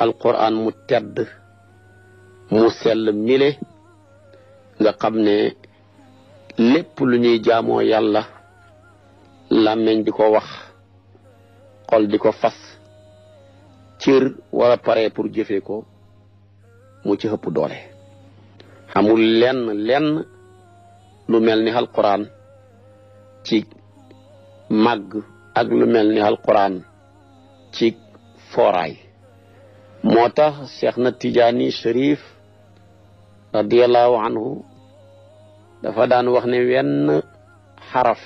alquran mu tedd mu sell mile nga xam ne lépp lu ñuy jaamoo yàlla làmmeñ di ko wax xol di ko fas cër war a pare pour jëfee ko mu ci ëpp doole xamul lenn lu mel ni alquran ci màgg ak lu mel ni alquran ci fooraay moo tax Cheikh na Tijaani Sharif radiyallahu anhu dafa daan wax ne wenn xaraf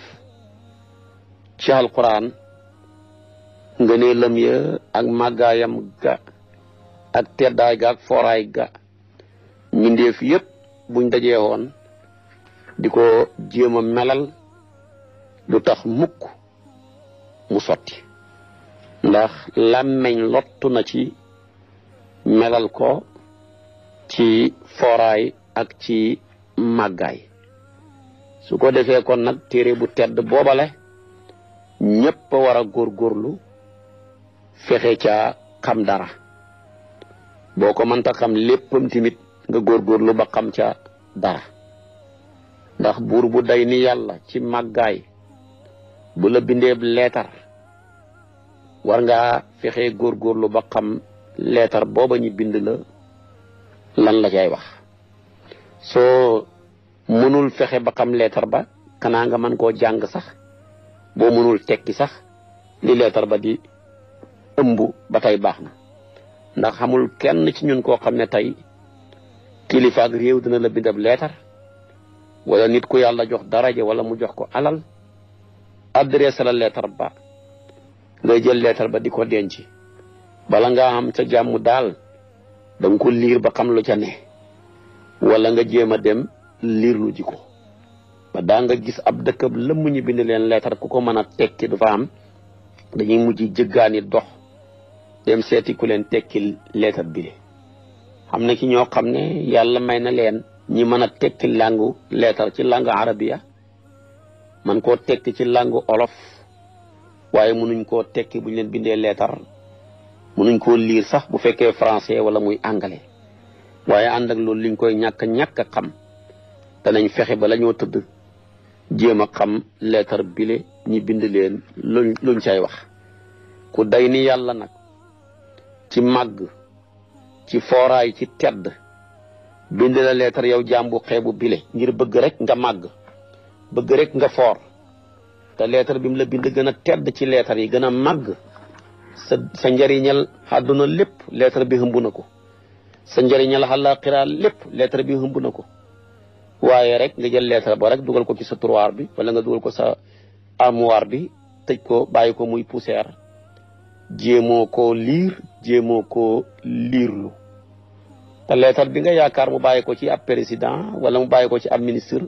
ci alquran nga ne lëm ya ak màggaayam ga ak teddaay ga ak fooraay ga mbindeef yépp buñ dajee woon di ko jéem a melal du tax mukk mu sotti ndax làmmeñ lottu na ci melal ko ci fooraay ak ci màggaay su ko defee kon nag téere bu tedd boobale ñépp a war a góorgóorlu fexe ca xam dara boo ko mënta xam léppam tamit nga góorgóorlu ba xam ca dara ndax buur bu day ni yàlla ci màggaay bu la bindeeb leetar war ngaa fexe góorgóorlu ba xam leetar booba ñu bind la lan la cay wax soo mënul fexe ba xam leetar ba kanaa nga mën koo jàng sax boo mënul tekki sax li leetar ba di ëmb ba tey baax na ndax xamul kenn ci ñun koo xam ne tey kilifa ak réew dina la bindab leetar wala nit ku yàlla jox daraja wala mu jox ko alal adresse la leetar ba ngay jël leetar ba di ko denc bala nga am ca jàmm daal danga ko liir ba xam lu ca ne wala nga jéem a dem liir lu ji ko ba daa nga gis ab dëkkab lëmm ñu bind leen leetar ku ko mën a tekki du fa am dañuy mujj jëggaani dox dem seeti ku leen tekki leetar bi de xam na ki ñoo xam ne yàlla may na leen ñi mën a tekki langu leetar ci langue arabiya man koo tekki ci langue olof waaye mënuñ koo tekki bu ñu leen bindee leetar mënuñ koo liir sax bu fekkee français wala muy anglais waaye ànd ak loolu liñ koy ñàkk a xam danañ fexe ba la ñoo tëdd jéem a xam leetar bile ñi bind leen luñ cay wax ku day ni yàlla nag ci màgg ci fooraay ci tedd bind la leetar yow jàmbu xeebu bile ngir bëgg rek nga màgg bëgg rek nga foor te leetar bi mu la bind gën a tedd ci leetar yi gën a màgg sa njariñal àdduna lépp leetar bi hëmb na ko sa njariñal àllaaxira lépp leetar bi hëmb na ko waaye rek nga jël leetar ba rek dugal ko ci sa tiroir bi wala nga dugal ko sa armoire bi tëj ko bàyyi ko muy poussière jéemoo koo liir jéemoo koo liirlu te leetar bi nga yaakaar mu bàyyi ko ci ab président wala mu bàyyi ko ci ab ministre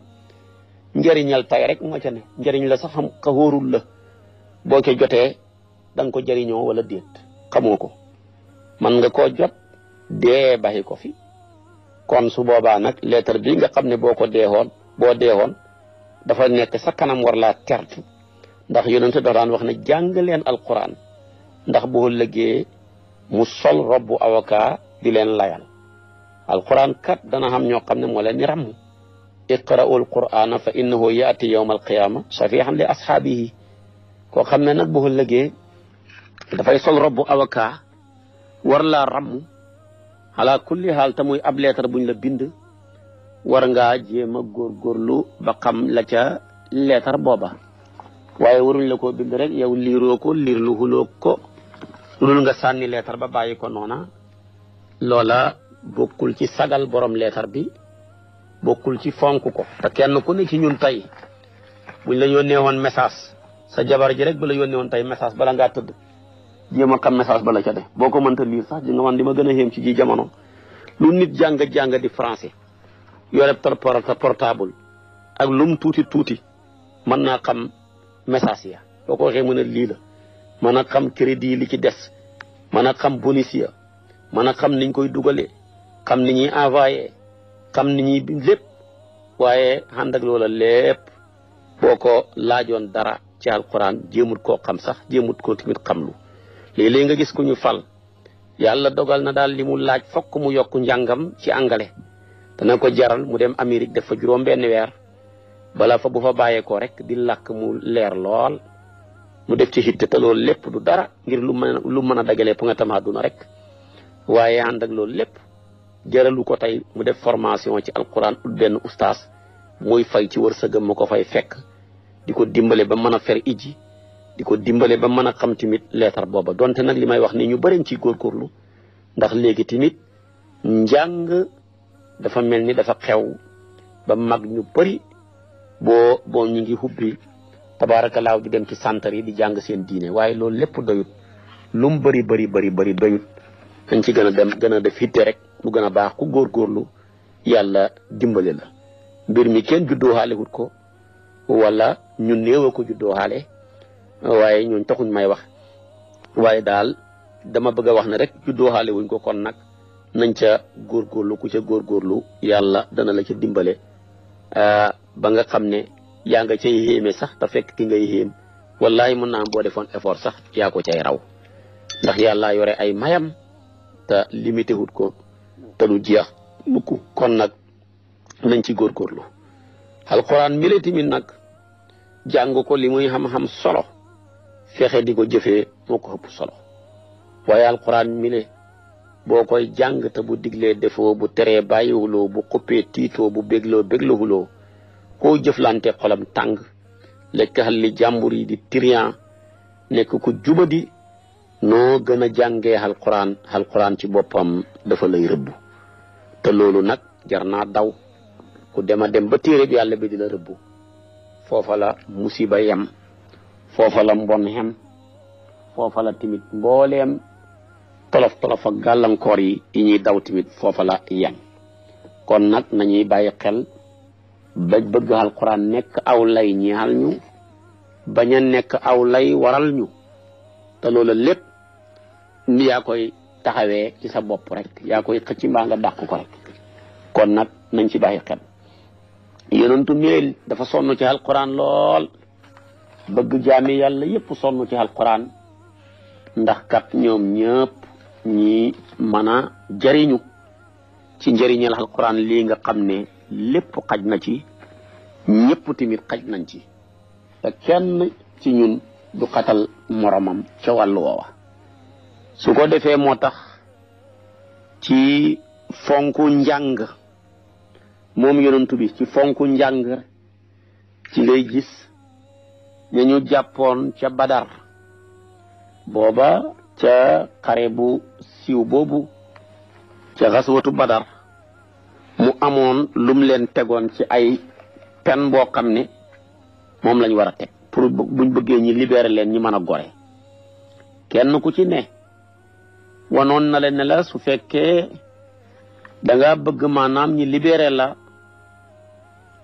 njariñal tay rek moo ca ne njariñ la sax xam ka wóorul la boo ko jotee da nga ko jariñoo wala déet xamoo ko man nga koo jot dee bàyyi ko fi kon su boobaa nag leetar bi nga xam ne boo deexoon dafa nekk sa kanam war laa tertu ndax yonente dafa daan wax ne jàng leen alquran ndax boo lëggee mu sol robbu avocat di leen layal alquran kat dana xam ñoo xam ne moo leen ni ràmm iqra'u alqur'ana fa innahu yaati yawma alqiyama shafi'an li ashaabihi koo xam ne nag boo lëggee dafay sol robbu avocat war laa ràmm ala kulli haal te muy ab leetar buñ la bind war ngaa jéem a góorgóorlu ba xam la ca leetar booba waaye waruñ la koo bind rek yow liiroo ko liirlu huloo ko lul nga sànni leetar ba bàyyi ko noona loola bokkul ci sagal borom leetar bi bokkul ci fonk ko te kenn ku ne ci ñun tey buñ la yónnee woon message sa jabar ji rek bu la yónnee woon tey message bala ngaa tëdd jéem a xam message bala ca de boo ko mënta lire sax di nga man di ma gën a xéem ci ji jamono lu nit jàng di français yore portable ak lum tuuti mën naa xam message ya boo ko waxee mën a lii la mën a xam crédit yi li ci des mën a xam bonus ya mën a xam niñ koy dugalee xam ni ñuy envoyé xam ni ñuy lépp waaye ànd ak loola lépp boo ko laajoon dara ci alquran jéemut koo xam sax jéemut koo tamit xam lu léeg-léeg nga gis ku ñu fal yàlla dogal na daal li mu laaj fokk mu yokk njàngam ci angale dana ko jaral mu dem Amérique def fa juróom benn weer bala fa bu fa bàyyeekoo rek di làkk mu leer lool mu def ci hitte te loolu lépp du dara ngir lu mën a dagalee pu nga tam àdduna rek waaye ànd ak loolu lépp jaralu ko tey mu def formation ci alquran ut benn ustaas muy fay ci wërsëgam ma ko fay fekk di ko dimbale ba mën a fer iji di ko dimbale ba mën a xam tamit leetar booba donte nag li may wax ni ñu bëriñ ci góorgóorlu ndax léegi tamit njàng dafa mel ni dafa xew ba mag ñu bëri boo ñu ngi hubbi tabaarakallaahu di dem ci santar yi di jàng seen diine waaye loolu lépp doyut lu mu bëri doyut dañ ci gën a dem gën a def hitte rek mu gën a baax ku góorgóorlu yàlla dimbale la mbir mi kenn juddoo xaale wut ko wala ñu néew a ko juddoo xaale waaye ñooñ taxuñ may wax waaye daal dama bëgg a wax ne rek juddoo xaale wuñ ko kon nag nañ ca góorgóorlu ku ca góorgóorlu yàlla dana la ca dimbale ba nga xam ne yaa nga cay xéeme sax te fekk ki ngay xéem wallahi mën naa boo defoon effort sax yaa ko cay raw ndax yàlla yore ay mayam te limité wut ko te du jeex mukk kon nag nañ ci góorgóorlu alquran mi la tamit nag jàng ko li muy xam-xam solo fexe di ko jëfee moo ko ëpp solo waaye alquran mi le boo koy jàng te bu diglee defoo bu teree bàyyiwuloo bu xuppee tiitoo bu bégloo koo jëflante xolam tàng lekk xal li jàmbur yi di trian nekk ku jubadi noo gën a jàngee alquran ci boppam dafa lay rëbb te loolu nag jar naa daw ku dem ba téere bi yàlla bi di la rëbb foofa la musiba yem foofa la mbon xem foofa la timit mbooleem tolof ak gàllankoor yi ñuy daw timit foofa la yem kon nag nañuy bàyyi xel ba bëgg alquran nekk aw lay ñeexal ñu bañ a nekk aw lay waral ñu te loolu lépp yaa koy taxawee ci sa bopp rek yaa koy xëcc mbaa nga dàq ko rek kon nag nañ ci bàyyi xel yonentu mi dafa sonn ci alquran lool bëgg jaami yàlla yépp sonn ci alquran ndax kat ñoom ñëpp ñi mën a jariñu ci njëriñal alquran lii nga xam ne lépp xaj na ci ñëpp tamit xaj nañ ci te kenn ci ñun du xatal moromam ca wàllu woowa su ko defee moo tax ci fonku njàng moom yonentu bi ci fonku njàng ci ngay gis ne ñu jàppoon ca Badar booba ca xare bu siiw boobu ca xaswatu Badar mu amoon lum leen tegoon ci ay pen boo xam ne moom lañ war a teg pour buñ bëggee ñi libérer leen ñi mën a gore kenn ku ci ne wanoon na leen ne la su fekkee da nga bëgg maanaam ñi libérer la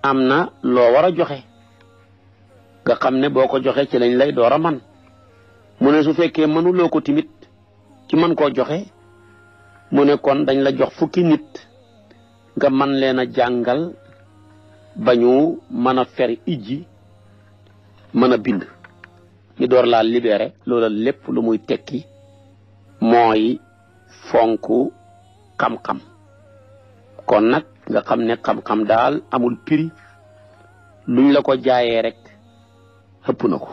am na loo war a joxe nga xam ne boo ko joxe ci lañ lay door a man mu ne su fekkee mënuloo ko timit ci mën koo joxe mu ne kon dañ la jox fukki nit nga man leen a jàngal ba ñu mën a fer ijji mën a bind ñu door laa libéré loola lépp lu muy tekki mooy fonku xam-xam kon nag nga xam ne xam-xam daal amul prix luñ la ko jaayee rek xëpp na ko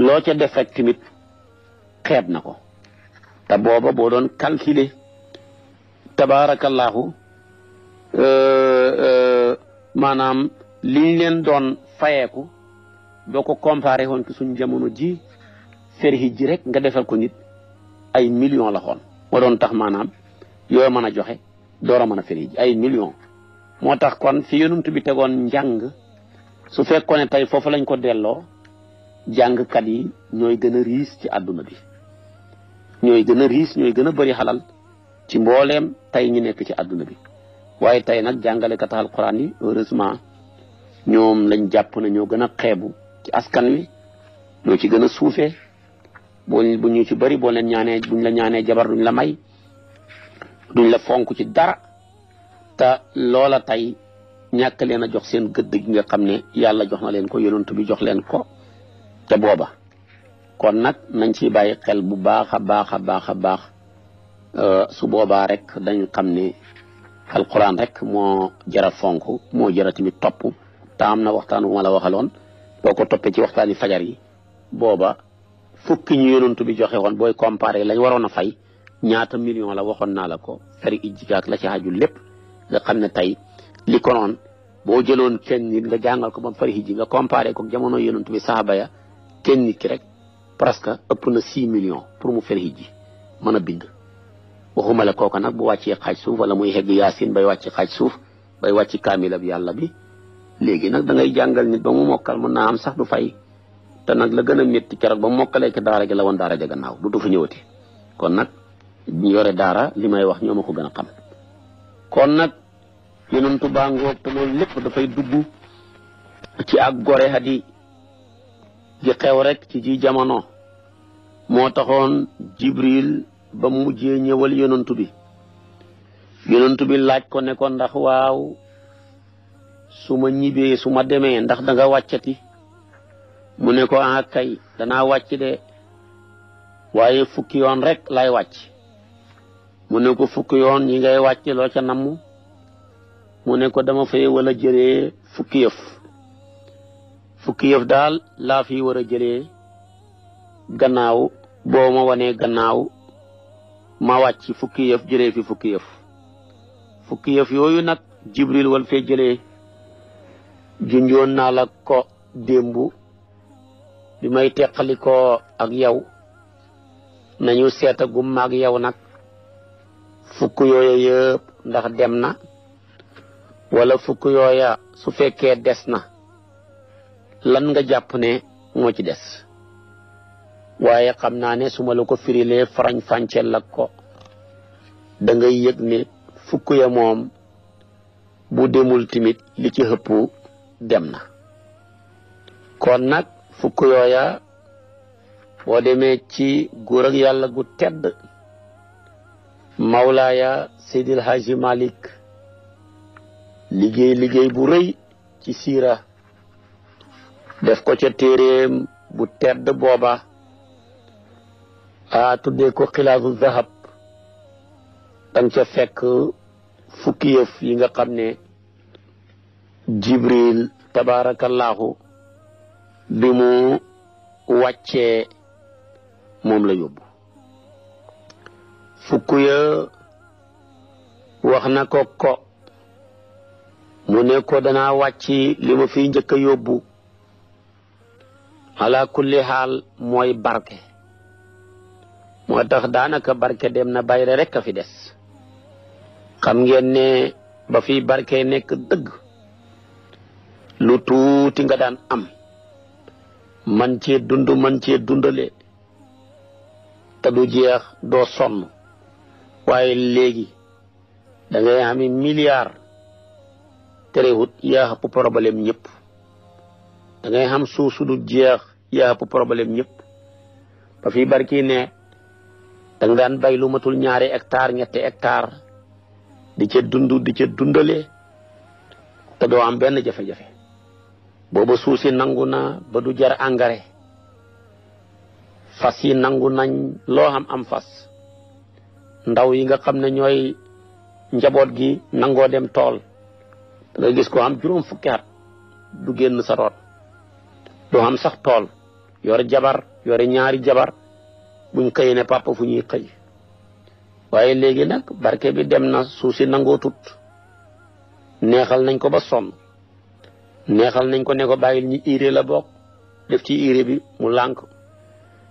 loo ca def rek tamit xeeb na ko te booba boo doon calculer tabaarakallaahu maanaam liñ leen doon fayeeku boo ko comparé woon ci suñ jamono ji ferhi ji rek nga defal ko nit ay millions la xoon moo doon tax maanaam yooyu mën a joxe door a mën a ferhi ji ay millions moo tax kon fi yonent bi tegoon njàng su fekkoon ne tey foofu lañ ko delloo jàngkat yi ñooy gën a riis ci àdduna bi ñooy gën a riis ñooy gën a bëri xalal ci mbooleem tey ñu nekk ci àdduna bi waaye tey nag jàngalekat alquran yi heureusement ñoom lañ jàpp ne ñoo gën a xeebu ci askan wi ñoo ci gën a suufee bu ñu ci bëri boo leen ñaanee buñ la ñaanee jabar duñ la may duñ la fonk ci dara te loola tey ñàkk leen a jox seen gëdd gi nga xam ne yàlla jox na leen ko yonent bi jox leen ko te booba kon nag nañ ci bàyyi xel bu baax a baax a baax a baax su boobaa rek dañ xam ne alquran rek moo jara fonk moo jara tamit topp te am na waxtaan wu ma la waxaloon boo ko toppee ci waxtaani fajar yi booba fukki ñu yonantu bi joxe woon booy comparé lañ waroon a fay ñaata million la waxoon naa la ko feri ijjikaak la ci haju lépp nga xam ne tey li ko noon boo jëloon kenn nit nga jàngal ko ba mu fari hijji nga comparé ko jamono yonantu bi saxaaba ya kenn nit ki rek presque ëpp na 6 millions pour mu feri hijji mën a bind waxuma la kooka nag bu wàccee xaaj suuf wala muy hegg yaasin bay wàcc xaaj suuf bay wàcc kaamila bi yàlla bi léegi nag da ngay jàngal nit ba mu mokkal mën naa am sax du fay te nag la gën a métti keroog ba mu mokkalee ci daara gi la woon daara ja gannaaw du fa ñëwati kon nag ñu yore daara li may wax ñoo ma ko gën a xam kon nag yonentu baa ngoog te loolu lépp dafay dugg ci ak gore hadi gi xew rek ci ji jamono moo taxoon Jibril ba mujjee ñëwal yonentu bi laaj ko ne ko ndax waaw su ma ñibbee su ma demee ndax da nga wàccati mu ne ko ah kay danaa wàcc de waaye fukki yoon rek lay wàcc mu ne ko fukki yoon yi ngay wàcc loo ca namm mu ne ko dama fay wala jëlee fukki yëf daal laa fi war a jëlee gannaaw boo ma wanee gannaaw ma wàcc fukki yëf jëlee fi fukki yëf yooyu nag Jibril wal fee jëlee junjoon naa la ko démb bi may teqali ko ak yow nañu seeta gum maag yow nag fukk yooya yëpp ndax dem na wala fukk yooya su fekkee des na lan nga jàpp ne moo ci des waaye xam naa ne su ma la ko firilee farañ fànceel la ko da ngay yëg ne fukk ya moom bu demul timit li ci ëpp dem na kon nag fukk yooya boo demee ci góor ak yàlla gu tedd Mawlaaya Seydil Haji Malik liggéey bu rëy ci siira def ko ca téeréem bu tedd booba tuddee ko xilaasu zahab dang ca fekk fukki yëf yi nga xam ne Jibril tabarakallahu bi mu wàccee moom la yóbbu fukk ya wax na ko mu ne ko danaa wàcc li ma fiy njëkk a yóbbu ala kulli xaal mooy barke moo tax daanaka barke dem na bayre rek a fi des xam ngeen ne ba fi barke nekk dëgg lu tuuti nga daan am man cee dund man cee dundale te du jeex doo sonn waaye léegi da ngay ami milliard terewut yaa ëpp problème ñëpp da ngay xam suuf su du jeex yaa ëpp problème ñëpp ba fi barki ne da nga daan bay lu matul 2 hectare 3 hectare di ca dund di ca dundale te doo am benn jafe-jafe booba suuf si nangu na ba du jar engrais fas yi nangu nañ loo am fas ndaw yi nga xam ne ñooy njaboot gi nangoo dem tool da nga gis ko am juróom fukki at du génn sa root du am sax tool yore jabar yore 2 jabar buñ xëy ne papa fu ñuy xëy waaye léegi nag barke bi dem na suuf si nangoo tut neexal nañ ko ba sonn neexal nañ ko ne ko bàyyil ñi urée la bokk def ci urée bi mu lànk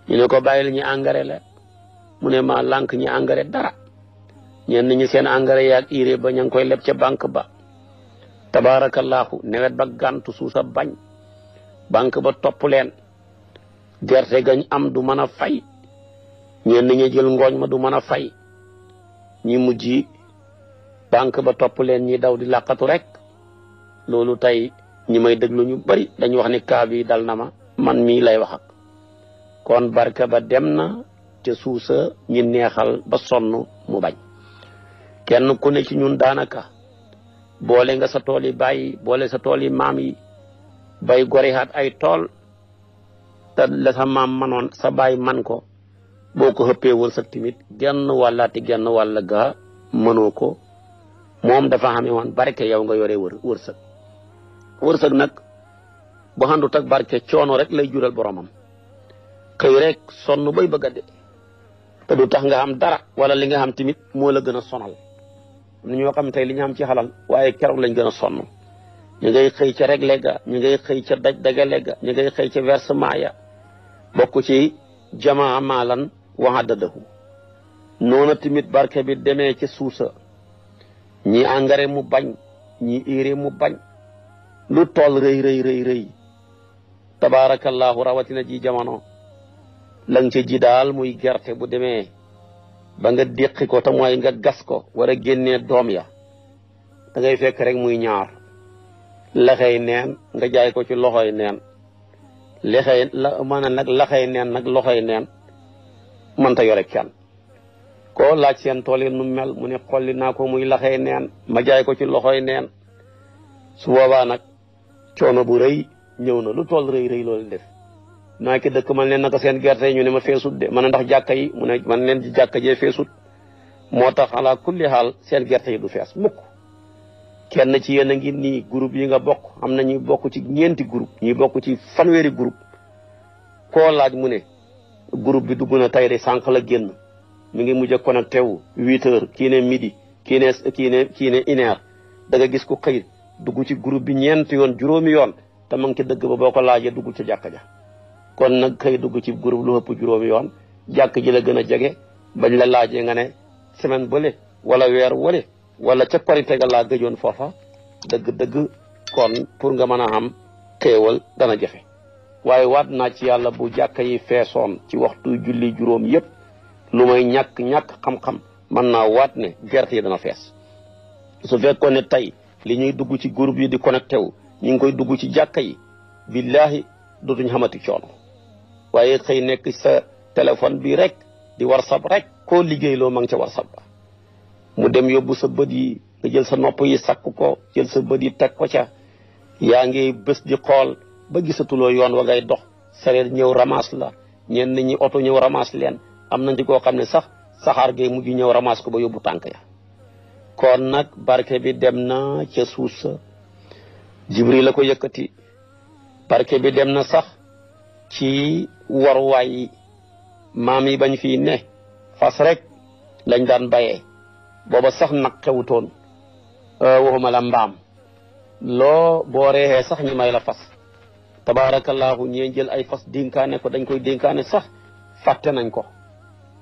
ñu ne ko bàyyil ñi engrais la mu ne ma lànk ñi engrais dara ñenn ñi seen engrais yaag urée ba ña ngi koy leb ca banque ba tabaarakallaahu nawet ba gàntu suusa bañ banque ba topp leen gerte gañ am du mën a fay ñenn ñi jël ngooñ ma du mën a fay ñi mujj banque ba topp leen ñi daw di làqatu rek loolu tey ñi may déglu ñu bari dañu wax ni kaa bi dal na ma man mii lay wax ak kon barke ba dem na ca suusa ñi neexal ba sonn mu bañ kenn ku ne ci ñun daanaka boole nga sa tool yi bàyyi boole sa tool yi maam yi bay gorihaat ay tool te la sa maam manoon sa baay man ko boo ko xëppee wërsëg tamit genn wàllaati genn wàll ga mënoo ko moom dafa xamee woon barke yow nga yore wërsëg nag bu xandut ak barke coono rek lay jural boromam xëy rek sonn bay bëgg a dee te du tax nga xam dara wala li nga xam tamit moo la gën a sonal am na ñoo xam tey li ñu xam ci xalal waaye keroog lañ gën a sonn ñu ngay xëy ca rek léega ñu ngay xëy ca dagale ga ñu ngay xëy ca versement ya bokk ci jamaa maalan waxadadahu noona tamit barke bi demee ca suusa ñi engrais mu bañ ñi urée mu bañ lu toll rëy tabaarakallaahu rawatina ji jamono la nga ca ji daal muy gerte bu demee ba nga déqi ko te mooy nga gas ko war a génnee doom ya da ngay fekk rek muy ñaar laxey neen nga jaay ko ci loxoy neen maanaam nag laxey neen nag loxoy neen mënta yore kenn ko laaj seen tool yi nu mel mu ne xolli naa ko muy laxey neen ma jaay ko ci loxoy neen su boobaa nag coono bu rëy ñëw na lu toll rëy loolu def naa ki dëkk man leen naka seen gerte yi ñu ne ma feesut de man ndax jàkka yi mu ne man leen ci jàkka jee feesut moo tax ala kulli xaal seen gerte yi du fees mukk kenn ci yéen a ngi nii groupe yi nga bokk am na ñuy bokk ci ñeenti groupe ñuy bokk ci fanweeri groupe koo laaj mu ne groupe bi dugg na tey de sànq la génn mi ngi mujj a connecté wu 8h kii ne midi kii ne 1h da nga gis ko xëy dugg ci groupe bi ñeenti yoon juróomi yoon te ma ngi ci dëgg ba boo ko laajee dugg ca jàkka ja kon nag xëy dugg ci groupe lu ëpp juróomi yoon jàkk ji la gën a jege bañ la laajee nga ne semaine bële wala weer wale wala ca korite ga laa gëjoon foofa dëgg kon pour nga mën a am xéewal dana jafe waaye waat naa ci yàlla bu jàkka yi feesoon ci waxtu julli juróom yépp lu may ñàkk xam-xam mën naa waat ne gerte yi dana fees su fekkoon ne tey li ñuy dugg ci groupe yi di connecté wu ñu ngi koy dugg ci jàkka yi billaahi dootuñ xamati coono waaye xëy nekk sa téléphone bi rek di whatsapp rek koo liggéey loo ma ngi ca whatsapp ba mu dem yóbbu sa bët yi nga jël sa nopp yi sakk ko jël sa bët yi teg ko ca yaa ngi bés di xool ba gisatuloo yoon wa ngay dox sareet ñëw ramas la ñenn ñi oto ñëw ramas leen am nañ ci koo xam ne sax saxaar gay mujj ñëw ramas ko ba yóbbu tànk ya kon nag barke bi dem na ca suuf sa Jibril la ko yëkkati barke bi dem na sax ci waruwaay yi maam yi bañ fii ne fas rek lañ daan bayee booba sax nag xewutoon waxuma la mbaam loo boo reexee sax ñu may la fas tabaarakallaahu ñee jël ay fas dénkaane ko dañ koy dénkaane sax fàtte nañ ko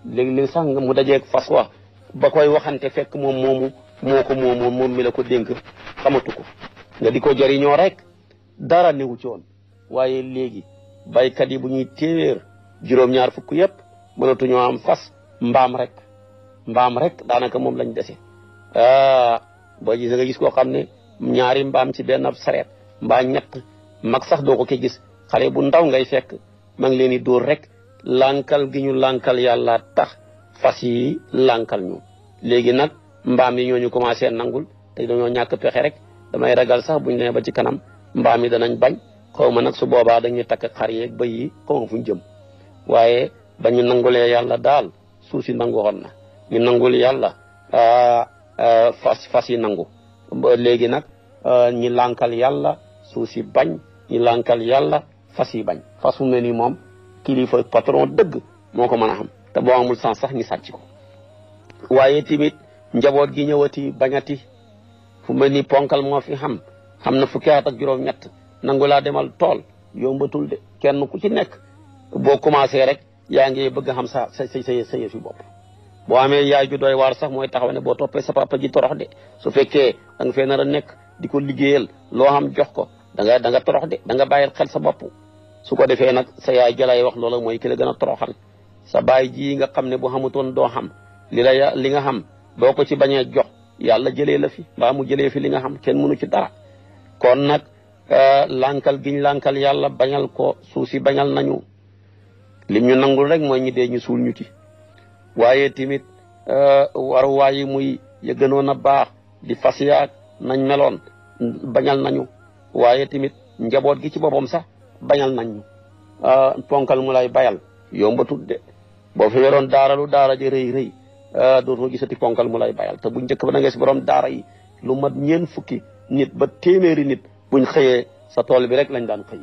léegi-léegi sax nga mu dajeeg fas wa ba koy waxante fekk moom moom mi la ko dénk xamatu ko nga di ko jëriñoo rek dara newu ci woon waaye léegi baykat yi bu ñuy téeméer juróom-ñaar fukk yëpp mënatuñoo am fas mbaam rek daanaka moom lañ dese boo gis nga gis koo xam ne ñaari mbaam ci benn sareet mbaa ñett mag sax doo ko ke gis xale bu ndaw ngay fekk ma ngi leen di dóor rek lànkal gi ñu lànkal yàlla tax fas yi lànkal ñu léegi nag mbaam yi ñooñu commencé nangul te dañoo ñàkk pexe rek damay ragal sax buñ nee ba ci kanam mbaam yi danañ bañ xaw ma nag su boobaa dañuy takk xar yeeg bëy yi xaw ma fuñ jëm waaye ba ñu nangulee yàlla daal suuf si nangu woon na ñu nangul yàlla fas yi nangu léegi nag ñi lànkal yàlla suuf si bañ ñi lànkal yàlla fas yi bañ fas fu ne nii moom kilifa patron dëgg moo ko mën a xam te boo amul sens sax ñi sàcc ko waaye tamit njaboot gi ñëwati bañati fu mel ni ponkal moo fi xam na fukki at ak juróom-ñett nangu laa demal tool yombatul de kenn ku ci nekk boo commencé rek yaa ngi bëgg a xam sa yëfi bopp boo amee yaay ju doy waar sax mooy taxaw ne boo toppee sa papa ji torox de su fekkee da nga fee nar a nekk di ko liggéeyal loo xam jox ko da nga torox de da nga bàyyil xel sa bopp su ko defee nag sa yaay jalay wax loola mooy ki la gën a toroxal sa baay ji nga xam ne bu xamutoon doo xam li nga xam boo ko ci bañee jox yàlla jëlee la fi mbaa mu jëlee fi li nga xam kenn mënu ci dara kon nag lànkal giñ lànkal yàlla bañal ko suuf si bañal nañu lim ñu nangul rek mooy ñi dee ñu suul ñu ci waaye tamit waruwaay yi muy ya gënoon a baax di fas yaag nañ meloon bañal nañu waaye tamit njaboot gi ci boppam sax bañal nañ ñu ponkal mu lay bayal yombatut de boo fi yoroon daara lu daara ji rëy rëy dootoo gisati ponkal mu lay bayal te bu njëkk ba da nga si borom daara yi lu mat ñeen fukki nit ba téeméeri nit buñ xëyee sa tool bi rek lañ daan xëy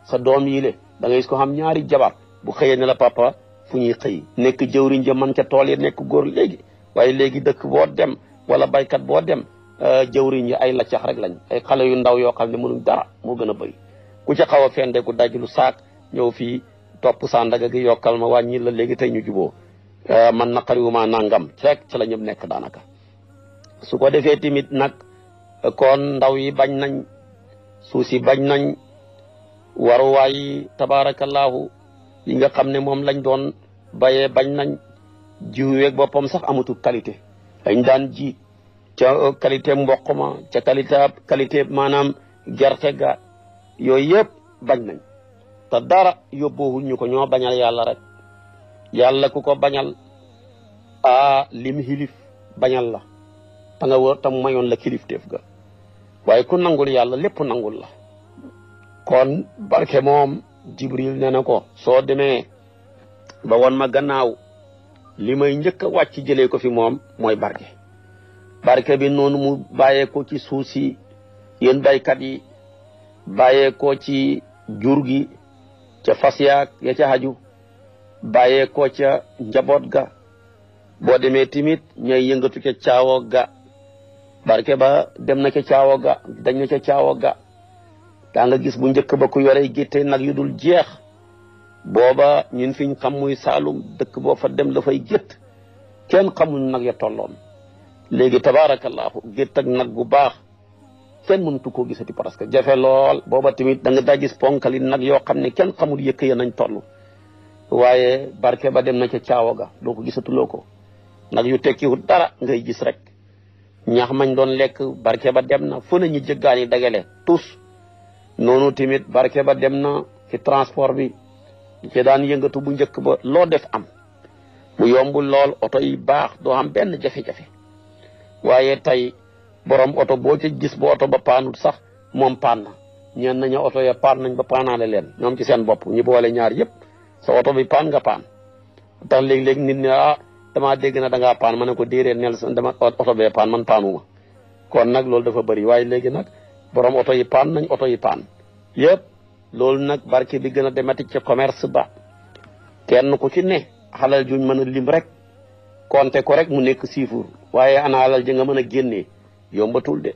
sa doom yi le da ngay gis ko xam ñaari jabar bu xëyee ne la papa fu ñuy xëy nekk jëwriñ ja man ca tool yi nekk góor léegi waaye léegi dëkk boo dem wala baykat boo dem jëwriñ yi ay laccax rek lañ ay xale yu ndaw yoo xam ne mënuñ dara moo gën a bëri ku ca xaw a fendeku daj lu saak ñëw fii topp sandaga gi yokkal ma wàññi la léegi tey ñu juboo man naqariwuma nangam rek ci la ñëpp nekk daanaka su ko defee tamit nag kon ndaw yi bañ nañ suuf si bañ nañ waruwaay yi tabaarakallaahu yi nga xam ne moom lañ doon bayee bañ nañ jiw weeg boppam sax amatul qualité dañ daan ji ca qualité mboq ma ca qualité maanaam gerte ga yooyu yëpp bañ nañ te dara yóbboowuñ ñu ko ñoo bañal yàlla rek yàlla ku ko bañal lim xilif bañal la ta nga wër tam mayoon la kilifteef ga waaye ku nangul yàlla lépp nangul la kon barke moom jibril nee na ko soo demee ba won ma gannaaw li may njëkk a wàcc jëlee ko fi moom mooy barke bi noonu mu bàyyeekoo ci suuf si yéen baykat yi bàyyeekoo ci jur gi ca fas yaag ya ca haju bàyyeekoo ca njaboot ga boo demee timit ñooy yëngatu ca caawo ga barke ba dem na ca caawo ga dañ na ca caawo ga daa nga gis bu njëkk ba ku yore gétte nag yu dul jeex booba ñun fiñ xam muy Saalum dëkk boo fa dem dafay gétt kenn xamul nag ya tolloon léegi tabaarakallaahu gétt ak nag bu baax kenn mëntu koo gisati parce que jafe lool booba tamit da nga daa gis ponkali nag yoo xam ne kenn xamul yëkk ya nañ toll waaye barke ba dem na ca caawa ga doo ko gisatuloo ko nag yu tekkiwut dara ngay gis rek ñax mañ doon lekk barke ba dem na fu ne ñu jëggaani dagale tous noonu tamit barke ba dem na ci transport bi ci daan yëngatu bu njëkk ba loo def am mu yombul lool oto yi baax doo am benn jafe-jafe waaye tey borom oto boo ca gis bu oto ba paanut sax moom paan na ñeen nañu oto ya paan nañ ba paanaale leen ñoom ci seen bopp ñu boole ñaar yëpp sa oto bi paan nga paan tax léeg-léeg nit ñi damaa dégg na da ngaa paan ma ne ko déedéet neel dama oto bee paan man paanuma kon nag loolu dafa bëri waaye léegi nag borom oto yi paan nañ oto yi paan yëpp loolu nag barke bi gën a demati ci commerce ba kenn ku ci ne xalal juñ mën a lim rek compter ko rek mu nekk chiffre waaye ana alal ji nga mën a génnee yombatul de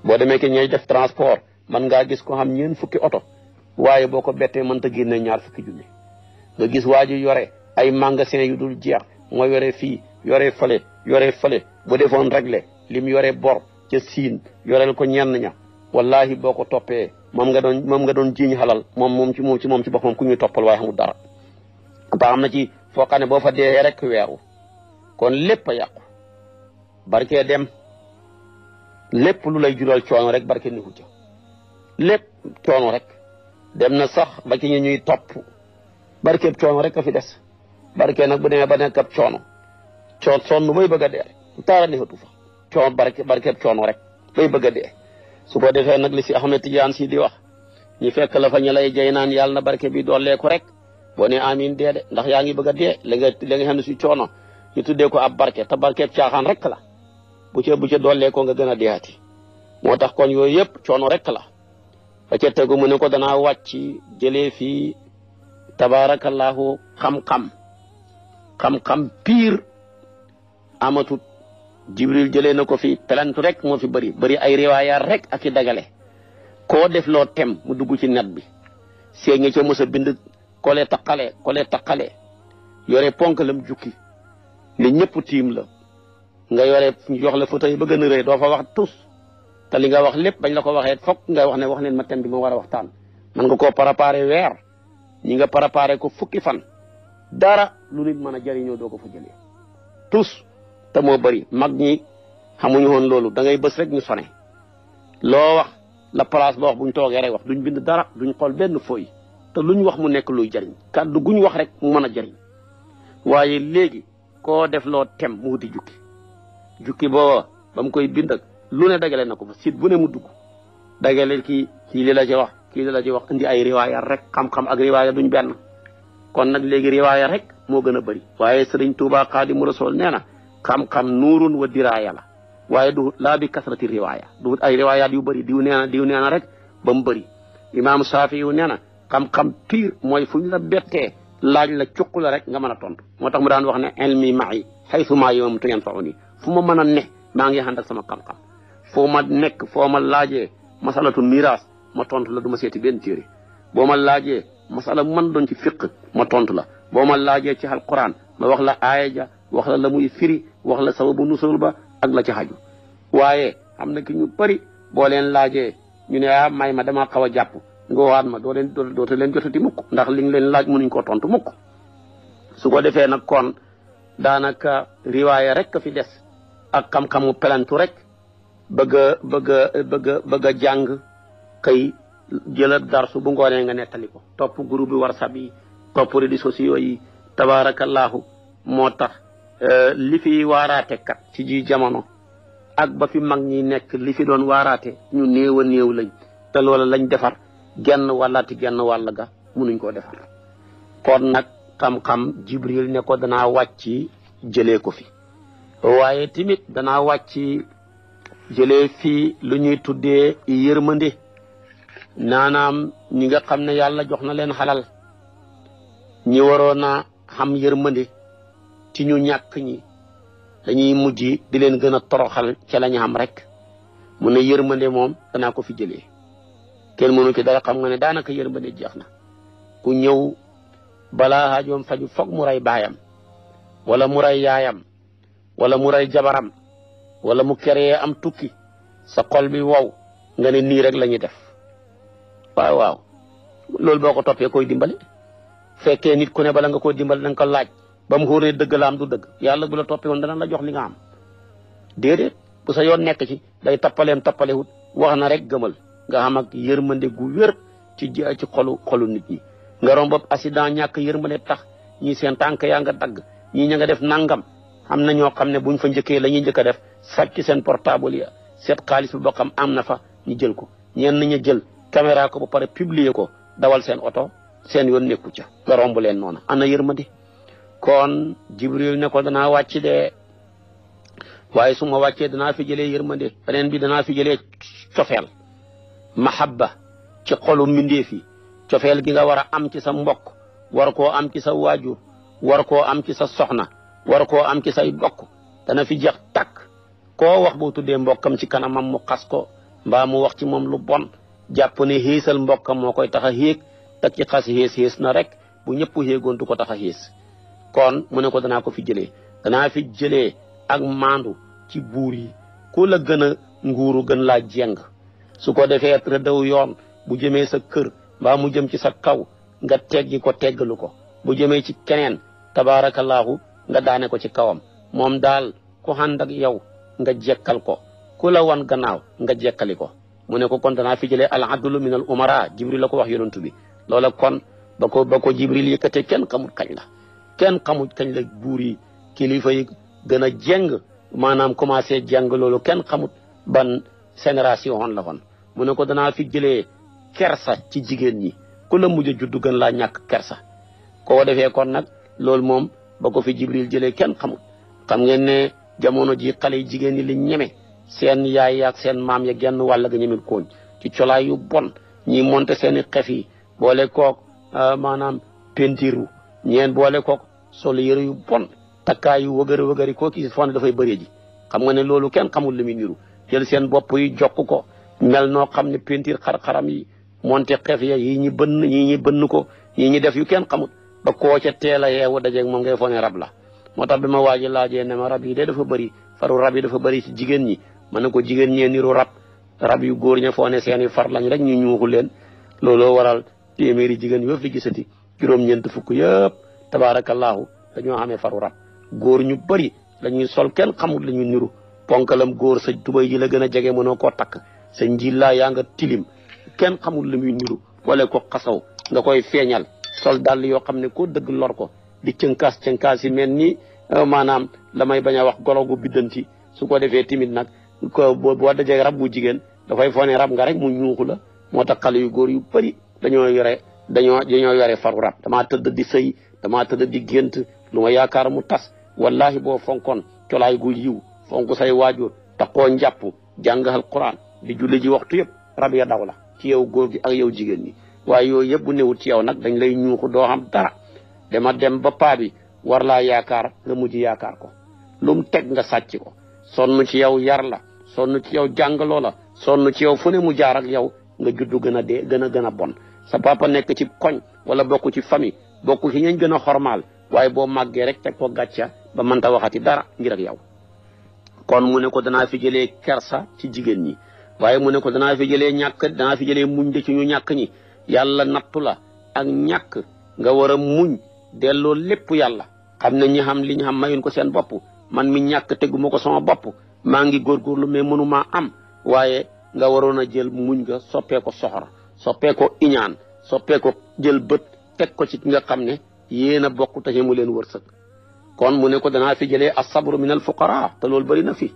boo demee ki ñay def transport man ngaa gis ko xam ñeen fukki oto waaye boo ko bettee mënta génne ñaar fukki junni nga gis waa ji yore ay magasin yu dul jeex moo yore fii yore fële bu defoon réglé lim yore bor ca siin yoreel ko ñenn ña wallahi boo ko toppee moom nga doon jiiñ xalal moom ci boppam ku ñuy toppal waaye xamul dara ta am na ci foo xam ne boo fa dee rek weeru kon lépp a yàqu barke dem lépp lu lay jural coono rek barke ni ca lépp coono rek dem na sax ba ci ñuy topp barkeeb coono rek a fi des barke nag bu demee ba nekk ab coono sonn bay bëgg a dee rek taara neexatu fa coono barkeeb coono rek bay bëgg a dee su ko defee nag li si Ahmed Tidiane si di wax ñi fekk la fa ñu lay jay naan yàlla na barke bi dooleeku rek boo ne amin dee de ndax yaa ngi bëgg a dee li nga xam ne si coono ñu tuddee ko ab barke te barkeeb caaxaan rek la bu ca dooleekoo nga gën a deeati moo tax kon yooyu yëpp coono rek la fa ca tegu mu ne ko danaa wàcc jëlee fii tabaarakallaahu xam-xam pire amatut jibril jëlee na ko fi pelantu rek moo fi bëri ay riwaayaat rek ak i dagale koo def loo tem mu dugg ci net bi see nga ca mos a bind kole taqale yore ponk lam jukki li ñëpp tiim la nga yore jox la photo yi ba gën a rëy doo fa wax tus te li nga wax lépp bañ la ko waxee fokk nga wax ne wax leen ma tem bi ma war a waxtaan man nga koo préparé weer ñi nga préparé ko fukki fan dara lu nit mën a jëriñoo doo ko fa jëlee tus te moo bëri mag ñi xamuñu woon loolu da ngay bës rek ñu sone loo wax la place ba wax buñ toogee rek wax duñ bind dara duñ xool benn fooy te luñ wax mu nekk luy jëriñ kàddu guñ wax rek mu mën a jëriñ waaye léegi koo def loo tem mu wuti jukki booba ba mu koy bind ak lu ne dagale na ko fa site bu ne mu dugg dagale kii li la ci wax indi ay riwaaya rek xam-xam ak riwaaya duñ benn kon nag léegi riwaaya rek moo gën a bëri waaye sëriñ Tuubaa Xaadimu Rasuul nee na xam-xam nuurun wa diraaya la waaye du laa bi kasrati riwaaya du ay riwaayaat yu bëri diw nee na rek ba mu bëri imaam Saafi yu nee na xam-xam pire mooy fu ñu la bettee laaj la cuq la rek nga mën a tontu moo tax mu daan wax ne ilmi ma'i haythu maa yumtu yanfa'uni fu ma mën a ne maa ngi ànd ak sama xam-xam foo ma nekk foo ma laajee masalatu miraas ma tontu la du ma seeti benn téere boo ma laajee masala man doon ci fiq ma tontu la boo ma laajee ci alquran ma wax la aaya ja wax la muy firi wax la sababu nusul ba ak la ci xaju waaye am na ki ñu bëri boo leen laajee ñu ne may ma dama xaw a jàpp nga waat ma doote leen jotati mukk ndax li nga leen laaj mënuñ koo tontu mukk su ko defee nag kon daanaka riwaaya rek fi des ak xam-xamu pelantu rek bëgg a jàng kay jëla darsu bu ngoonee nga nettali ko topp groupe bi WhatsApp yi topp réseaux sociaux yi tabaarakallaahu moo tax li fi waaraate kat ci ji jamono ak ba fi mag ñi nekk li fi doon waaraate ñu néew a néew lañ te loola lañ defar genn wàllaati genn wàll ga munuñ koo defar kon nag xam-xam Jibril ne ko danaa wàcc jëlee ko fi waaye tamit danaa wàcc jëlee fii lu ñuy tuddee yërmande naanaam ñi nga xam ne yàlla jox na leen xalal ñi waroon a xam yërmande ci ñu ñàkk ñi dañuy mujj di leen gën a toroxal ca la ñu xam rek mu ne yërmande moom danaa ko fi jëlee kenn mënu ci dara xam nga ne daanaka yërmande jeex na ku ñëw balaa haajoom faju foog mu rey baayam wala mu rey yaayam wala mu rey jabaram wala mu keree am tukki sa xol bi wow nga ne nii rek la ñuy def waaw loolu boo ko toppee koy dimbale fekkee nit ku ne bala nga koo dimbale da nga ko laaj ba mu xóoree dëgg la am du dëgg yàlla bu la toppee woon dana la jox li nga am déedéet bu sa yoon nekk ci day tappalewut wax na rek gëmal nga xam ak yërmande gu wér ci xolu nit ñi nga romb accident ñàkk yërmande tax ñii seen tànk yaa nga dagg ñii ña nga def nangam am na ñoo xam ne buñ fa njëkkee la ñuy njëkk a def sàcc seen portable ya seet xaalis bi boo xam am na fa ñu jël ko ñenn ña jël caméra ko ba pare publier ko dawal seen oto seen yoon nekku ca nga romb leen noona ana yërmande kon Jibril ne ko danaa wàcc de waaye su ma wàccee danaa fi jëlee yërmande beneen bi danaa fi jëlee cofeel mahabba ci xolu mbindeef yi cofeel gi nga war a am ci sa mbokk war koo am ci sa waajur war koo am ci sa soxna war koo am ci say bokk dana fi jeex tàkk koo wax boo tuddee mbokkam ci kanamam mu xas ko mbaa mu wax ci moom lu bon jàpp ne xéesal mbokkam moo koy tax a xéeg teg ci xas xées na rek bu ñëpp xéegoon du ko tax a xées kon mu ne ko danaa ko fi jëlee danaa fi jëlee ak maandu ci buur yi ku la gën a nguuru gën laa jeng su ko defee rëddaw yoon bu jëmee sa kër mbaa mu jëm ci sa kaw nga teggi ko teggalu ko bu jëmee ci keneen tabaarakallaahu nga daane ko ci kawam moom daal ku ànd ak yow nga jekkal ko ku la wan gannaaw nga jekkali ko mu ne ko kon danaa fi jëlee al adlu min al umara Jibril la ko wax yonantu bi loola kon ba ko Jibril yëkkatee kenn xamut kañ la buur yi kilifa yi gën a jeng maanaam commencé jeng loolu kenn xamut ban génération la woon mu ne ko danaa fi jëlee kersa ci jigéen ñi ku la mujj a juddu gën laa ñàkk kersa koo defee kon nag loolu moom ba ko fi Jibril jëlee kenn xamut xam ngeen ne jamono ji xale yi jigéen ñi li ñeme seen yaay ak seen maam ya genn wàll ga ñemel kooñ ci colaay yu bon ñi monté seeni xef yi boole kook maanaam pentiru ñeen boole kook sol yëre yu bon takkaay yu wëgëri koo kii fon dafay bëree ji xam nga ne loolu kenn xamul li muy niru jël seen bopp yi jokk ko mel noo xam ne pentir xar-xaram yi monté xef ya yi ñi bënn ko yi ñi def yu kenn xamul ba koo ca teel a yeewu dajeeg moom ngay fone rab la moo tax bi ma waaji laajee ne ma rab yi de dafa bëri faru rab yi dafa bëri ci jigéen ñi ma ne ko jigéen ñee niru rab yu góor ña foo ne seeni far lañ rek ñu ñuuxu leen looloo waral téeméeri jigéen yoo fi gisati juróom-ñeent fukk yëpp tabaarakallaahu dañoo xamee faru rab góor ñu bëri lañuy sol kenn xamul la ñuy niru ponkalam góor sa tubay ji la gën a jege mënoo koo takk sa njillaa yaa nga tilim kenn xamul la muy niru wala ko xasaw nga koy feeñal sol dàll yoo xam ne koo dëgg lor ko di cënkaas yi mel ni maanaam la may bañ a wax golo gu biddanti su ko defee timit nag ko boo dajee rab bu jigéen dafay foone rab nga rek mu ñuuxu la moo tax xale yu góor yu bëri dañoo yore faru rab damaa tëdd di sëy damaa tëdd di gént lu ma yaakaar mu tas wallahi boo fonkoon colaay gu yiw fonk say waajur taxoo njàpp jàngal Qur'an di julli ji waxtu yëpp rab ya daw la ci yow góor gi ak yow jigéen ñi waaye yooyu yëpp bu newul ci yow nag dañ lay ñuuxu doo xam dara dama dem ba paa bi war laa yaakaar nga mujj yaakaar ko lu mu teg nga sàcc ko sonn ci yow yar la sonn ci yow jàngaloo la sonn ci yow fu ne mu jaar ak yow nga juddu gën a dee gën a bon sa papa nekk ci koñ wala bokk ci famille bokk ci ñañ gën a xormaal waaye boo màggee rek teg ko gàcca ba mënta waxati dara ngir ak yow kon mu ne ko danaa fi jëlee kersa ci jigéen ñi waaye mu ne ko danaa fi jëlee muñ de ci ñu ñàkk ñi yàlla nattu la ak ñàkk nga war a muñ delloo lépp yàlla xam ne ñi xam li ñu xam mayuñ ko seen bopp man mi ñàkk teguma ko sama bopp maa ngi góorgóorlu mais mënumaa am waaye nga waroon a jël muñ nga soppee ko soxor soppee ko iñaan soppee ko jël bët teg ko ci nga xam ne yéen a bokk te mu leen wërsëg kon mu ne ko danaa fi jëlee as-sabru min al-fuqara te loolu bëri na fi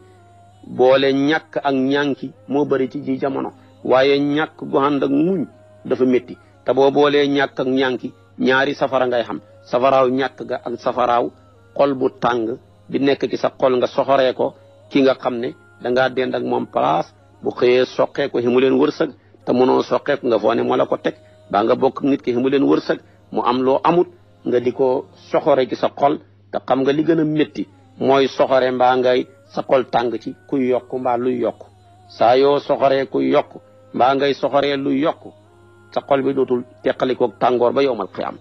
boole ñàkk ak ñànki moo bëri ci ji jamono waaye ñàkk gu ànd ak muñ dafa métti te boo boolee ñàkk ak ñànki ñaari safara ngay xam safaraaw ñàkk ga ak safaraaw xol bu tàng bi nekk ci sa xol nga soxoree ko ki nga xam ne dangaa dend ak moom place bu xëyee soqee ko mu leen wërsëg te mënoo soqeeku nga foo ne moo la ko teg baa nga bokk nit ki mu leen wërsëg mu am loo amut nga di ko soxore ci sa xol te xam nga li gën a métti mooy soxore mbaa ngay sa xol tàng ci kuy yokk mbaa luy yokk saa yoo soxoree kuy yokk mbaa ngay soxoree luy yokk sa xol bi dootul teqalikoog tàngoor ba yowmal qiyaam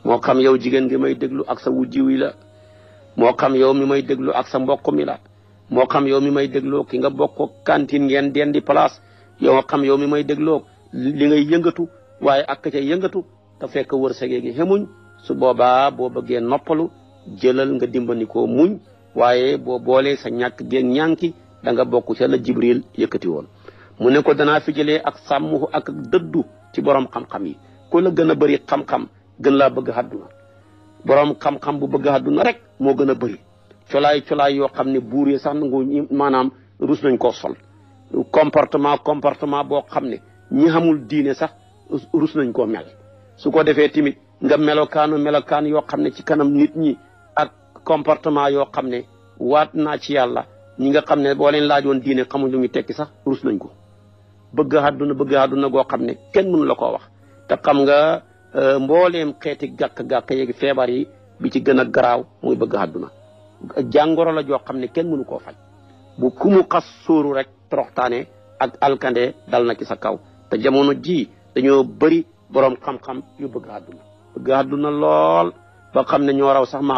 moo xam yow jigéen gi may déglu ak sa wujjiw yi la moo xam yow mi may déglu ak sa mbokk mi la moo xam yow mi may dégloo ki nga bokk cantine ngeen den di place yow xam yow mi may dégloo li ngay yëngatu waaye ak ca yëngatu te fekk wërsëgee gi xemuñ su boobaa boo bëggee noppalu jëlal nga dimbandikoo muñ waaye boo boolee sa ñàkk géeg ñànki da nga bokk ca la Jibril yëkkati woon mu ne ko danaa fi jëlee ak sàmm ak dëddu ci borom xam-xam yi ku la gën a bëri xam-xam gën laa bëgg àdduna borom xam-xam bu bëgg àdduna rek moo gën a bëri colaay yoo xam ne buur yi sax nangu maanaam rus nañ koo sol comportement boo xam ne ñi xamul diine sax rus nañ koo mel su ko defee tamit nga melokaan yoo xam ne ci kanam nit ñi ak comportement yoo xam ne waat naa ci yàlla ñi nga xam ne boo leen laajoon diine xamuñ lu muy tekki sax rus nañ ko bëgg àdduna goo xam ne kenn mënu la koo wax te xam nga mbooleem xeeti gàkk-gàkk yeegi feebar yi bi ci gën a garaaw muy bëgg àdduna jàngoro la joo xam ne kenn mënu koo faj bu ku mu xas sóoru rek toroxtaane ak alkande dal na ci sa kaw te jamono ji dañoo bëri borom xam-xam yu bëgg àdduna lool ba xam ne ñoo raw sax ma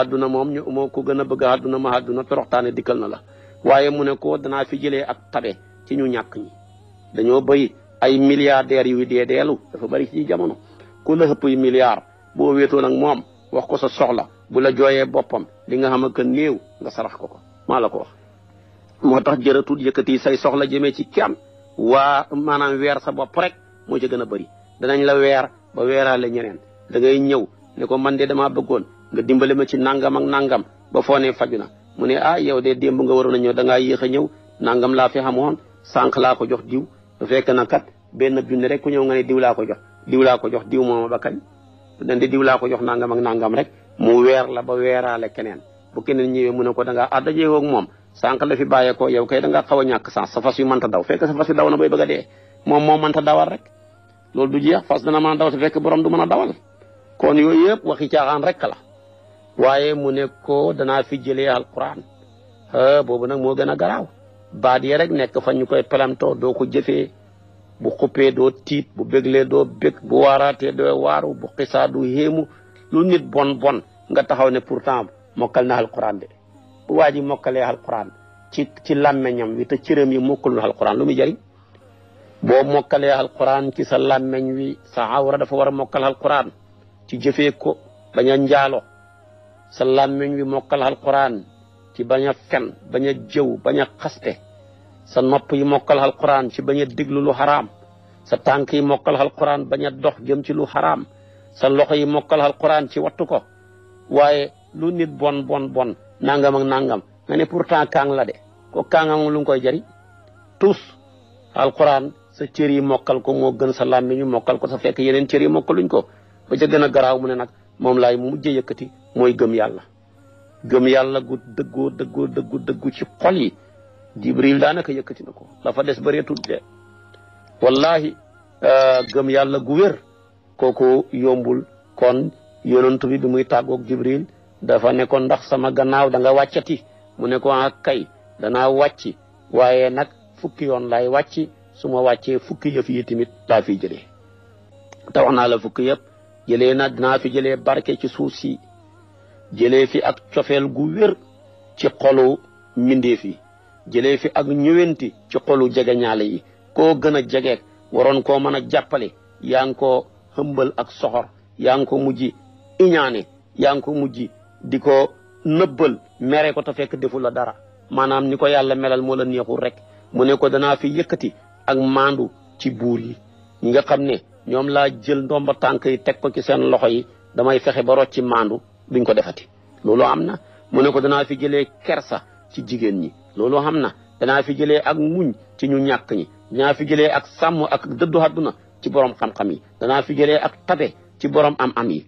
àdduna moom moo ko gën a bëgg àdduna ma àdduna toroxtaane dikkal na la waaye mu ne ko danaa fi jëlee ak tabe ci ñu ñàkk ñi dañoo bëri ay milliardaires yu deelu dafa bëri ci jamono ku la ëpp milliard boo wéetoo nag moom wax ko sa soxla bu la jooyee boppam li nga xam ak néew nga sarax ko maa la ko wax moo tax jërëtul yëkkati say soxla jëmee ci kenn waa maanaam weer sa bopp rek moo ci gën a bëri danañ la weer ba weeraale ñeneen da ngay ñëw ne ko man de damaa bëggoon nga dimbale ma ci nangam ak nangam ba foo ne faju na mu ne yow de démb nga waroon a ñëw da ngaa yéex a ñëw nangam laa fi xamoon sànq laa ko jox diw bu fekk na kat benn junne rek ku ñëw nga ne diw laa ko jox diw mooma ba kañ dañ di diw laa ko jox nangam ak nangam rek mu weer la ba weeraale keneen bu keneen ñëwee mu ne ko da ngaa dajeewoog moom sànq la fi bàyyeekoo yow kay da ngaa xaw a ñàkk sens sa fas yu mënta daw fekk sa fas yu daw na bay bëgg a dee moom mënta dawal rek loolu du jeex fas dana mën a daw te fekk borom du mën a dawal kon yooyu yëpp waxi caaxaan rek la waaye mu ne ko danaa fi jëlee alquran boobu nag moo gën a garaaw baat yi rek nekk fa ñu koy pelamtoo doo ko jëfee bu xuppee doo tiit bu béglee doo bég bu waaraatee doo waaru bu xisaa du héemu lu nit bon nga taxaw ne pourtant mokkal na alquran de bu waa ji mokkalee alquran ci làmmeñam wi te cëram yi mokkalul alquran lu muy jëriñ boo mokkalee alquran ci sa làmmeñ wi sa awra dafa war a mokkal alquran ci jëfee ko bañ a njaalo sa làmmeñ wi mokkal alquran ci bañ a fen bañ a jëw bañ a xaste sa nopp yi mokkal alquran ci bañ a déglu lu xaraam sa tànk yi mokkal alquran bañ a dox jëm ci lu xaraam sa loxo yi mokkal alquran ci wattu ko waaye lu nit bon nangam ak nangam nga ne pourtant kaang la de ko kaangam lu nga koy jëriñ tous alquran sa cër yi mokkal ko moo gën sa làmmiñ ñu mokkal ko sa fekk yeneen cër yi mokkaluñ ko ba ca gën a garaaw mu ne nag moom laay mujj yëkkati mooy gëm yàlla. gëm yàlla gu dëggu ci xol yi Jibril daanaka yëkkati na ko la fa des bëreetul de wallahi gëm yàlla gu wér kooku yombul. kon yonent bi muy tàggoog Jibril dafa ne ko ndax sama gannaaw da nga wàccati mu ne ko ak kay danaa wàcc waaye nag fukki yoon laay wàcc su ma wàccee fukki yëf yi tamit laa fi jëlee te wax naa la fukki yëpp jëlee na dinaa fi jëlee barke ci suuf si jëlee fi ak cofeel gu wér ci xolu mbindeef yi jëlee fi ak ñëwenti ci xolu jegeñaale yi koo gën a jegeek waroon koo mën a jàppale yaa ngi ko hëmbal ak soxor yaa ngi ko mujj iñaane yaa ngi ko mujj di ko nëbbal mere ko te fekk defu la dara maanaam ni ko yàlla melal moo la neexul rek mu ne ko danaa fi yëkkati ak maandu ci buur yi ñi nga xam ne ñoom laa jël ndomba tànk yi teg ko ci seen loxo yi damay fexe ba rocc ci maandu duñ ko defati loolu am na mu ne ko danaa fi jëlee kersa ci jigéen ñi loolu xam na danaa fi jëlee ak muñ ci ñu ñàkk ñi danaa fi jëlee ak sàmm ak dëddu àdduna ci borom xam-xam yi danaa fi jëlee ak tabe ci borom am yi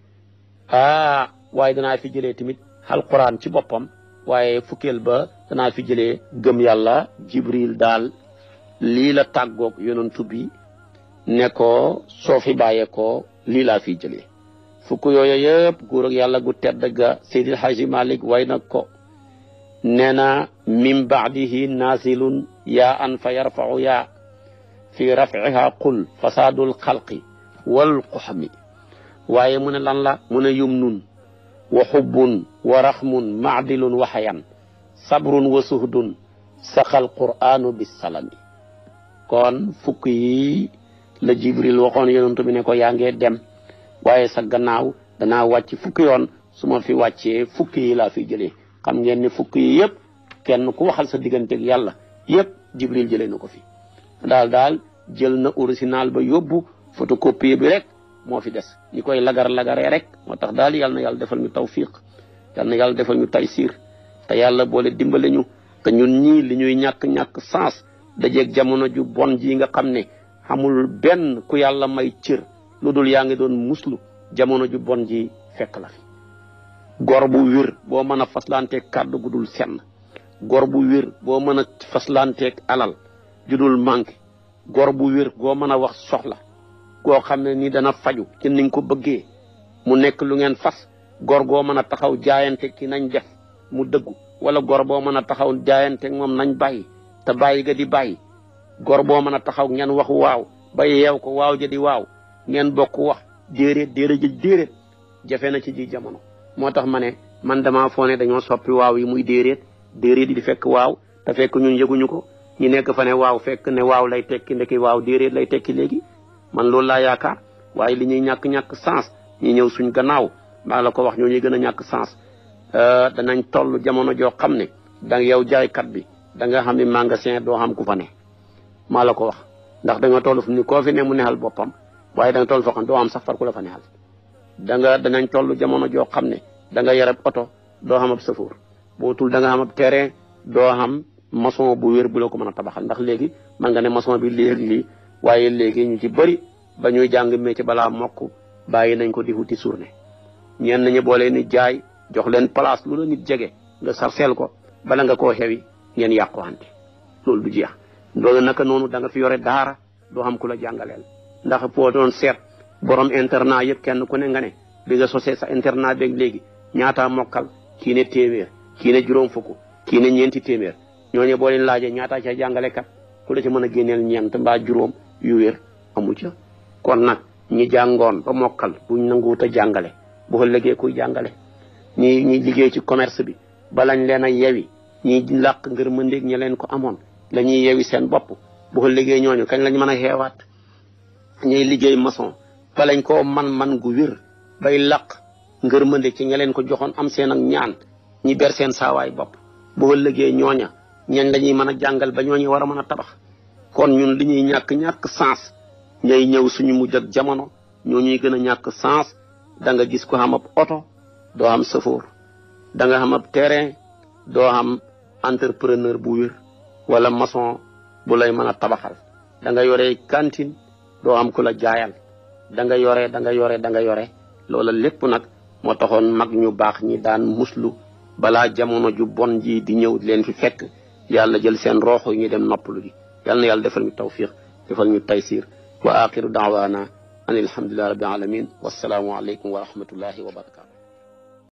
waaye danaa fi jëlee tamit alquran ci boppam waaye fukkeel ba danaa fi jëlee gëm yàlla Jibril daal lii la tàggoog yonantu bi ne ko soo fi bàyyee ko lii laa fi jëlee fukk yooyu yëpp góor ak yàlla gu tedd ga Seydil Hadji Malick way na ko nee na min baadihi nasilun yaa an fa yarfau yaa fi rafiha qul fasadul xalqi wal xuxmi waaye mu ne lan la mu ne yumnun wa xubbun wa raxmun maadilun wa xayan sabrun wa suhdun saxal qur'anu bisalami kon fukk yi la Jibril waxoon yonent bi ne ko yaa ngee dem waaye sa gannaaw danaa wàcc fukki yoon su ma fi wàccee fukki yi laa fi jëlee xam ngeen ni fukki yi yëpp kenn ku waxal sa digganteeg yàlla yëpp Jibril jëlee na ko fi daal jël na original ba yóbbu photocopie bi rek moo fi des ñi koy lagaree rek moo tax daal yàlla na yàlla defal ñu tawfiq yàlla na yàlla defal ñu taysiir te yàlla boole dimbale ñu te ñun ñii li ñuy ñàkk sens dajeeg jamono ju bon ji nga xam ne amul benn ku yàlla may cër lu dul yaa ngi doon muslu jamono ju bon ji fekk la fi gor bu wér boo mën a faslanteeg kàddu gu dul senn gor bu wér boo mën a faslanteeg alal ju dul manqué gor bu wér boo mën a wax soxla goo xam ne ni dana faju ci niñ ko bëggee mu nekk lu ngeen fas gor goo mën a taxaw jaayante ki nañ def mu dëggu wala gor boo mën a taxaw jaayante moom nañ bàyyi te bàyyi ga di bàyyi gor boo mën a taxaw ngeen wax waaw ba yeew ko waaw ja di waaw ngeen bokk wax déedéet jafe na ci ji jamono moo tax ma ne man damaa foone dañoo soppi waaw yi muy déedéet yi di fekk waaw te fekk ñun yëguñu ko ñu nekk fa ne waaw fekk ne waaw lay tekki ndeki waaw déedéet lay tekki léegi man loolu laa yaakaar waaye li ñuy ñàkk sens ñi ñëw suñ gannaaw maa la ko wax ñoo ñuy gën a ñàkk sens danañ toll jamono joo xam ne danga yow jaaykat bi da nga xam ne magasin doo xam ku fa ne maa la ko wax ndax da nga toll fu ni koo fi ne mu neexal boppam waaye da nga toll foo xam doo am sax far ku la fa neexal danañ toll jamono joo xam ne da nga yarab oto doo xam ab safoor bootul da nga xam ab terrain doo xam maçon bu wér bu la ko mën a tabaxal ndax léegi man nga ne maçon bi lii waaye léegi ñu ci bëri ba ñuy jàng métier balaa mokk bàyyi nañ ko di wuti journée ñenn ñi boo leen ni jaay jox leen place lu la nit jege nga sarcel ko bala nga koo xewi ngeen yàquwante loolu du jeex loolu naka noonu da nga fi yore daara doo xam ku la jàngaleel ndax foo doon seet borom internat yëpp kenn ku ne nga ne bi nga sosee sa internat beeg léegi ñaataa mokkal kii ne téeméer kii ne juróom fukk kii ne ñeenti téeméer ñooñu boo leen laajee ñaataa ca jàngalekat ku la ci mën a génneel ñeent mbaa juróom yu wér amu ca kon nag ñi jàngoon ba mokkal buñ nanguwut a jàngale bu ko liggéey kuy jàngale ñi liggéey ci commerce bi balañ leen a yewi ñi làq ngir mëndeeg ña leen ko amoon la ñuy yewi seen bopp bu ko liggéey ñooñu kañ lañ mën a xeewaat ñuy liggéey maçon balañ koo man gu wér bay làq ngir mëndeeg ci ña leen ko joxoon am seen ak ñaan ñi ber seen saawaay bopp bu ko liggéey ñooña ñañ la ñuy mën a jàngal ba ñooñu war a mën a tabax kon ñun li ñuy ñàkk sens ñay ñëw suñu mujj ak jamono ñoo ñuy gën a ñàkk sens da nga gis ko xam ab oto doo xam chauffeur da nga xam ab terrain doo xam entrepreneur bu wér wala maçon bu lay mën a tabaxal da nga yore cantine doo xam ku la jaayal da nga yore loola lépp nag moo taxoon mag ñu baax ñi daan muslu balaa jamono ju bon ji di ñëw leen fi fekk yàlla jël seen rooxo yi ñu dem noppalu ji yàlla na yàlla defal ñu tawfiq defal ñu taysir wa axiru daawaana an alhamdulillahi rabbil alamin wassalaamu aleykum wa rahmatullahi wa barakatu